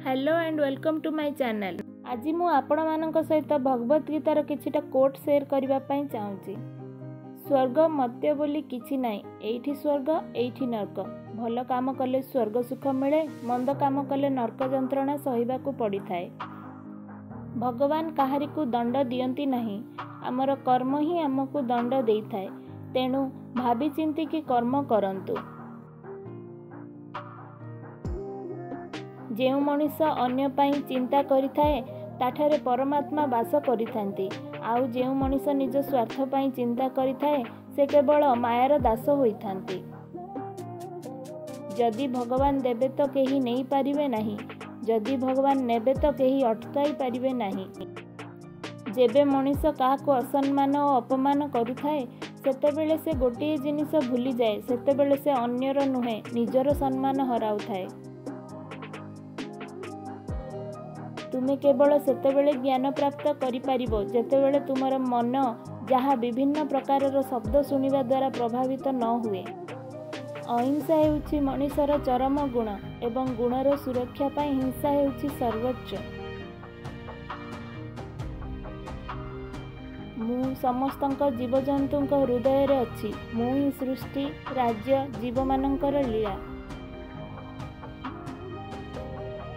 Hello and welcome to my channel. ଆଜି ମୁଁ ଆପଣମାନଙ୍କ ସହିତ ଭଗବତ ଗୀତାର କିଛିଟା କୋଟ୍ ସେୟାର କରିବା ପାଇଁ ଚାହୁଁଛି। ସ୍ୱର୍ଗ ମର୍ତ୍ତ୍ୟ ବୋଲି କିଛି ନାହିଁ, ଏଇଠି ସ୍ୱର୍ଗ ଏଇଠି ନର୍କ। ଭଲ କାମ କଲେ ସ୍ୱର୍ଗ ସୁଖ ମିଳେ, ମନ୍ଦ କାମ କଲେ ନର୍କ ଯନ୍ତ୍ରଣା ସହିବାକୁ ପଡ଼ିଥାଏ। ଭଗବାନ କାହାରିକୁ ଦଣ୍ଡ ଦିଅନ୍ତି ନାହିଁ, ଆମର କର୍ମ ହିଁ ଆମକୁ ଦଣ୍ଡ ଦେଇଥାଏ। ତେଣୁ ଭାବି ଚିନ୍ତିକି କର୍ମ କରନ୍ତୁ। ଯେଉଁ ମଣିଷ ଅନ୍ୟ ପାଇଁ ଚିନ୍ତା କରିଥାଏ ତାଠାରେ ପରମାତ୍ମା ବାସ କରିଥାନ୍ତି, ଆଉ ଯେଉଁ ମଣିଷ ନିଜ ସ୍ୱାର୍ଥ ପାଇଁ ଚିନ୍ତା କରିଥାଏ ସେ କେବଳ ମାୟାର ଦାସ ହୋଇଥାନ୍ତି। ଯଦି ଭଗବାନ ଦେବେ ତ କେହି ନେଇପାରିବେ ନାହିଁ, ଯଦି ଭଗବାନ ନେବେ ତ କେହି ଅଟକାଇ ପାରିବେ ନାହିଁ। ଯେବେ ମଣିଷ କାହାକୁ ଅସମ୍ମାନ ଓ ଅପମାନ କରୁଥାଏ ସେତେବେଳେ ସେ ଗୋଟିଏ ଜିନିଷ ଭୁଲିଯାଏ, ସେତେବେଳେ ସେ ଅନ୍ୟର ନୁହେଁ ନିଜର ସମ୍ମାନ ହରାଉଥାଏ। ତୁମେ କେବଳ ସେତେବେଳେ ଜ୍ଞାନ ପ୍ରାପ୍ତ କରିପାରିବ ଯେତେବେଳେ ତୁମର ମନ ଯାହା ବିଭିନ୍ନ ପ୍ରକାରର ଶବ୍ଦ ଶୁଣିବା ଦ୍ୱାରା ପ୍ରଭାବିତ ନ ହୁଏ। ଅହିଂସା ହେଉଛି ମଣିଷର ଚରମ ଗୁଣ ଏବଂ ଗୁଣର ସୁରକ୍ଷା ପାଇଁ ହିଂସା ହେଉଛି ସର୍ବୋଚ୍ଚ। ମୁଁ ସମସ୍ତଙ୍କ ଜୀବଜନ୍ତୁଙ୍କ ହୃଦୟରେ ଅଛି, ମୁଁ ହିଁ ସୃଷ୍ଟି, ରାଜ୍ୟ, ଜୀବମାନଙ୍କର ଲୀଳା।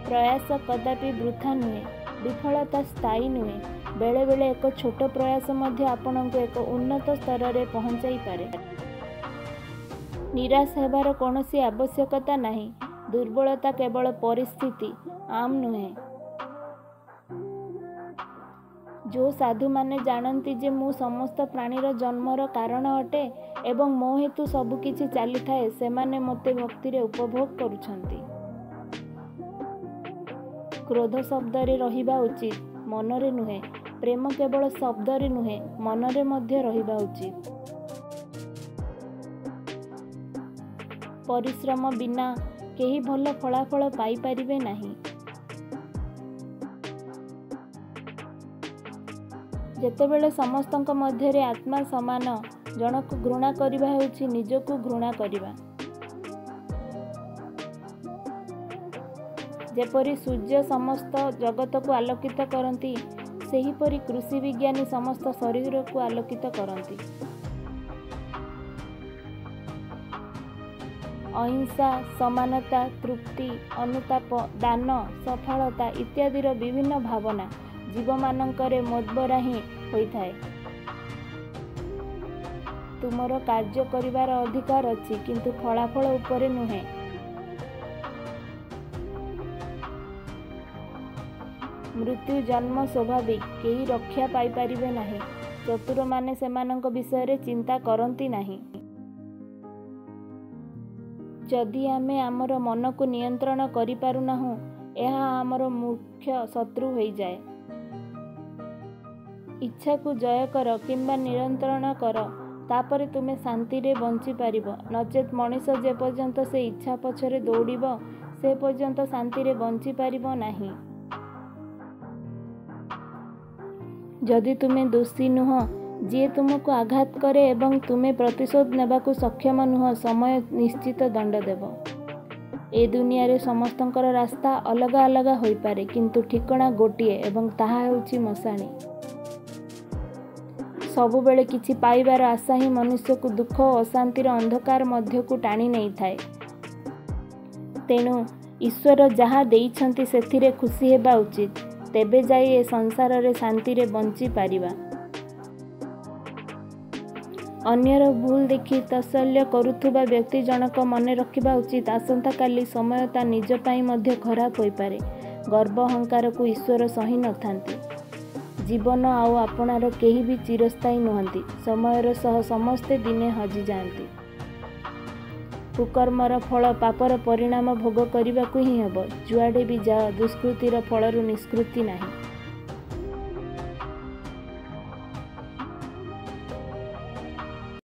ପ୍ରୟାସ କଦାପି ବୃଥା ନୁହେଁ, ବିଫଳତା ସ୍ଥାୟୀ ନୁହେଁ। ବେଳେବେଳେ ଏକ ଛୋଟ ପ୍ରୟାସ ମଧ୍ୟ ଆପଣଙ୍କୁ ଏକ ଉନ୍ନତ ସ୍ତରରେ ପହଞ୍ଚାଇପାରେ। ନିରାଶ ହେବାର କୌଣସି ଆବଶ୍ୟକତା ନାହିଁ, ଦୁର୍ବଳତା କେବଳ ପରିସ୍ଥିତି, ଆମ୍ ନୁହେଁ। ଯେଉଁ ସାଧୁମାନେ ଜାଣନ୍ତି ଯେ ମୁଁ ସମସ୍ତ ପ୍ରାଣୀର ଜନ୍ମର କାରଣ ଅଟେ ଏବଂ ମୋ ହେତୁ ସବୁକିଛି ଚାଲିଥାଏ, ସେମାନେ ମୋତେ ଭକ୍ତିରେ ଉପଭୋଗ କରୁଛନ୍ତି। କ୍ରୋଧ ଶବ୍ଦରେ ରହିବା ଉଚିତ, ମନରେ ନୁହେଁ। ପ୍ରେମ କେବଳ ଶବ୍ଦରେ ନୁହେଁ, ମନରେ ମଧ୍ୟ ରହିବା ଉଚିତ। ପରିଶ୍ରମ ବିନା କେହି ଭଲ ଫଳାଫଳ ପାଇପାରିବେ ନାହିଁ। ଯେତେବେଳେ ସମସ୍ତଙ୍କ ମଧ୍ୟରେ ଆତ୍ମା ସମାନ, ଜଣକୁ ଘୃଣା କରିବା ହେଉଛି ନିଜକୁ ଘୃଣା କରିବା। ଯେପରି ସୂର୍ଯ୍ୟ ସମସ୍ତ ଜଗତକୁ ଆଲୋକିତ କରନ୍ତି, ସେହିପରି କୃଷି ବିଜ୍ଞାନୀ ସମସ୍ତ ଶରୀରକୁ ଆଲୋକିତ କରନ୍ତି। ଅହିଂସା, ସମାନତା, ତୃପ୍ତି, ଅନୁତାପ, ଦାନ, ସଫଳତା ଇତ୍ୟାଦିର ବିଭିନ୍ନ ଭାବନା ଜୀବମାନଙ୍କରେ ମୋଦ୍ୱାରା ହିଁ ହୋଇଥାଏ। ତୁମର କାର୍ଯ୍ୟ କରିବାର ଅଧିକାର ଅଛି, କିନ୍ତୁ ଫଳାଫଳ ଉପରେ ନୁହେଁ। ମୃତ୍ୟୁ ଜନ୍ମ ସ୍ୱାଭାବିକ, କେହି ରକ୍ଷା ପାଇପାରିବେ ନାହିଁ। ଚତୁରମାନେ ସେମାନଙ୍କ ବିଷୟରେ ଚିନ୍ତା କରନ୍ତି ନାହିଁ। ଯଦି ଆମେ ଆମର ମନକୁ ନିୟନ୍ତ୍ରଣ କରିପାରୁନାହୁଁ, ଏହା ଆମର ମୁଖ୍ୟ ଶତ୍ରୁ ହୋଇଯାଏ। ଇଚ୍ଛାକୁ ଜୟ କର କିମ୍ବା ନିୟନ୍ତ୍ରଣ କର, ତାପରେ ତୁମେ ଶାନ୍ତିରେ ବଞ୍ଚିପାରିବ। ନଚେତ୍ ମଣିଷ ଯେପର୍ଯ୍ୟନ୍ତ ସେ ଇଚ୍ଛା ପଛରେ ଦୌଡ଼ିବ, ସେ ପର୍ଯ୍ୟନ୍ତ ଶାନ୍ତିରେ ବଞ୍ଚିପାରିବ ନାହିଁ। ଯଦି ତୁମେ ଦୋଷୀ ନୁହଁ, ଯିଏ ତୁମକୁ ଆଘାତ କରେ ଏବଂ ତୁମେ ପ୍ରତିଶୋଧ ନେବାକୁ ସକ୍ଷମ ନୁହଁ, ସମୟ ନିଶ୍ଚିତ ଦଣ୍ଡ ଦେବ। ଏ ଦୁନିଆରେ ସମସ୍ତଙ୍କର ରାସ୍ତା ଅଲଗା ଅଲଗା ହୋଇପାରେ, କିନ୍ତୁ ଠିକଣା ଗୋଟିଏ ଏବଂ ତାହା ହେଉଛି ମଶାଣି। ସବୁବେଳେ କିଛି ପାଇବାର ଆଶା ହିଁ ମନୁଷ୍ୟକୁ ଦୁଃଖ ଓ ଅଶାନ୍ତିର ଅନ୍ଧକାର ମଧ୍ୟକୁ ଟାଣି ନେଇଥାଏ। ତେଣୁ ଈଶ୍ୱର ଯାହା ଦେଇଛନ୍ତି ସେଥିରେ ଖୁସି ହେବା ଉଚିତ, ତେବେ ଯାଇ ଏ ସଂସାରରେ ଶାନ୍ତିରେ ବଞ୍ଚିପାରିବା। ଅନ୍ୟର ଭୁଲ ଦେଖି ତାତ୍ସଲ୍ୟ କରୁଥିବା ବ୍ୟକ୍ତି ଜଣକ ମନେ ରଖିବା ଉଚିତ, ଆସନ୍ତାକାଲି ସମୟ ତା ନିଜ ପାଇଁ ମଧ୍ୟ ଖରାପ ହୋଇପାରେ। ଗର୍ବ ଅହଙ୍କାରକୁ ଈଶ୍ୱର ସହି ନଥାନ୍ତି। ଜୀବନ ଆଉ ଆପଣାର କେହି ବି ଚିରସ୍ଥାୟୀ ନୁହନ୍ତି, ସମୟର ସହ ସମସ୍ତେ ଦିନେ ହଜିଯାଆନ୍ତି। କୁକର୍ମର ଫଳ ପାପର ପରିଣାମ ଭୋଗ କରିବାକୁ ହିଁ ହେବ। ଯୁଆଡ଼େ ବି ଯାଅ, ଦୁଷ୍କୃତିର ଫଳରୁ ନିଷ୍କୃତି ନାହିଁ।